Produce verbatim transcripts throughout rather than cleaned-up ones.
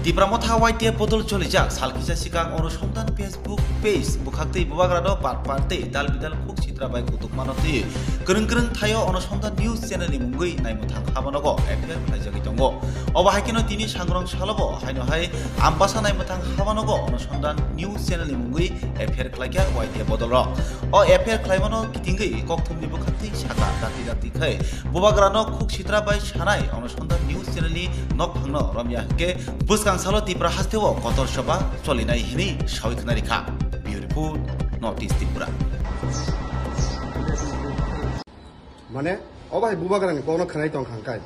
Tipra Motha Y T F bodol cholijak sal kisa sikang onusondhan Facebook page bwkhaktwi bubagrano patpar tei dal bidal khuk sitra bai kutuk mano twi kwrwng kwrwng thaio onusondhan news channel ni mungwi naimwthang habanogo F I R khlaijagwi tongo. Obo hai kheno tini sangrong salobo haino hai Ambasa naimwthang habanogo onusondhan news channel ni mungwi F I R khlaikha Y T F bodolrok. O F I R khlaimano kitingwi kokthumni bwkhaktwi saka dakti dakti khai bubagrano khuk sitra bai sanai onusondhan news channel ni nokphangno romya hwnkhe bwskang salo Tipra hasteo kotor soba cholinai hinwi sawi khna rikha. Bureau Report, North East Tripura. Mane, obo hai bubagrani kokno khwnai tong kha hwnkhai.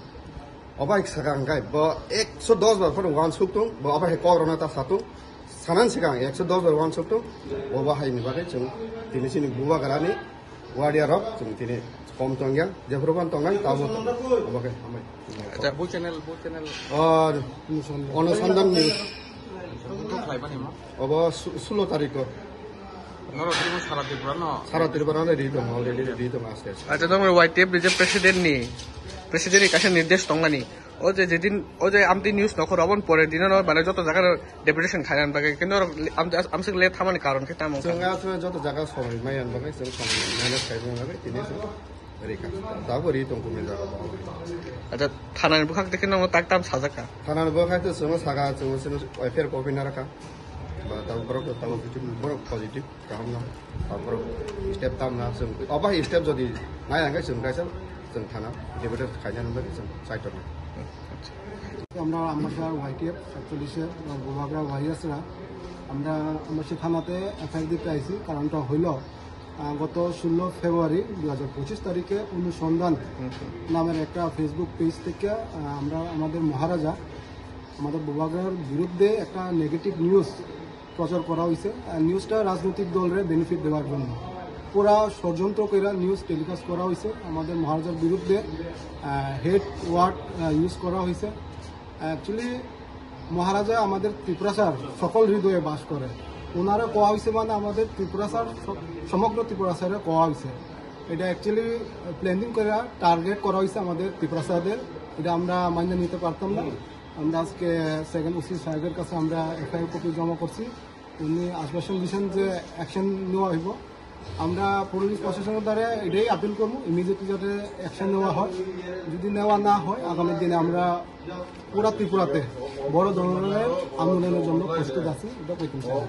Obo hai saka hwnkhai, bo ekso dos bar phano uansuk tung, bo obo hai kok rwna ta sa tung. Sanan sikang ekso dos bar uansuk tung, obo hai ni bagwi chwng tini chini bubagrani warrior rok chwng tini kom tong yang, jephuru phano tongnai, tamo tong. Obo khe hambai. Acha, bo channel, bo channel. Ar Onusondhan News. Bo khlai bani mo? Obo su-, sulo tarikh o. Norok tini sara Tripura no? Sara Tripura no ri tong, already ri tong aste aste. Acha, tamo Y T F ni je president ni, president ni kaisa nirdesh tongmani. O je jedin, o je amtwi news nokhor obon pore dino no mane joto jaga deputation khaina bagwi. Kintu amtwi amsik le thamani karon khe tamo. Chwng aswk joto jaga somoi maya bagwi, chwng somoi manage khaina bagwi, tini chwng rikha. Tabo ri tong kumi jaga. Acha, thanani bwkhak dekhe no tak tam sajak ka. Thanani bwkhak to chwng saka, chwng chwng F I R copy na rakha. Ba tabo borok, tabo borok positive. Kaham no, taborok step tam na, chwng obo hai step jodi nai ang khe chwng kaisa chwng thana debate khaina nang bagwi chwng chai tongo. আমরা আমবাসা ওয়াইটিএফ সাতচল্লিশে বুবাগ্রা ওয়ারিয়ার্সরা আমরা আমবাসা থানাতে এফআইআর দিতে আইছি। কারণটা হইল, আহ, গত ষোলো ফেব্রুয়ারি দুই হাজার পঁচিশ তারিখে অনুসন্ধান নামের একটা ফেসবুক পেজ থেকে, আহ, আমরা আমাদের মহারাজা আমাদের বুবাগ্রার বিরুদ্ধে একটা নেগেটিভ নিউজ প্রচার করা হয়েছে। আর নিউজটা রাজনৈতিক দলরে বেনিফিট দেওয়ার জন্য পুরা ষড়যন্ত্র করে নিউজ টেলিকাস্ট করা হয়েছে আমাদের মহারাজার বিরুদ্ধে। হেট ওয়ার্ড ইউজ করা হয়েছে। অ্যাকচুয়ালি মহারাজা আমাদের ত্রিপুরাসার সকল হৃদয়ে বাস করে। ওনারা কোয়া হয়েছে মানে আমাদের ত্রিপুরাসার স-, সমগ্র ত্রিপুরাসারে কোয়া হয়েছে। এটা অ্যাকচুয়ালি প্ল্যানিং করে টার্গেট করা হয়েছে আমাদের ত্রিপুরাসাদের। এটা আমরা মাইনে নিতে পারতাম না। আমরা আজকে সেকেন্ড ওসি সাহেবের কাছে আমরা এফআইআর কপি জমা করছি। উনি আশ্বাসন দিয়েছেন যে অ্যাকশন নেওয়া হইব। আমরা পুলিশ প্রশাসনের দ্বারা এটাই আপিল করবো, ইমিডিয়েটলি যাতে অ্যাকশন নেওয়া হয়। যদি নেওয়া না হয়, আগামী দিনে আমরা পুরা ত্রিপুরাতে বড় ধরনের আন্দোলনের জন্য প্রস্তুত আছি, এটা কইতে চাই।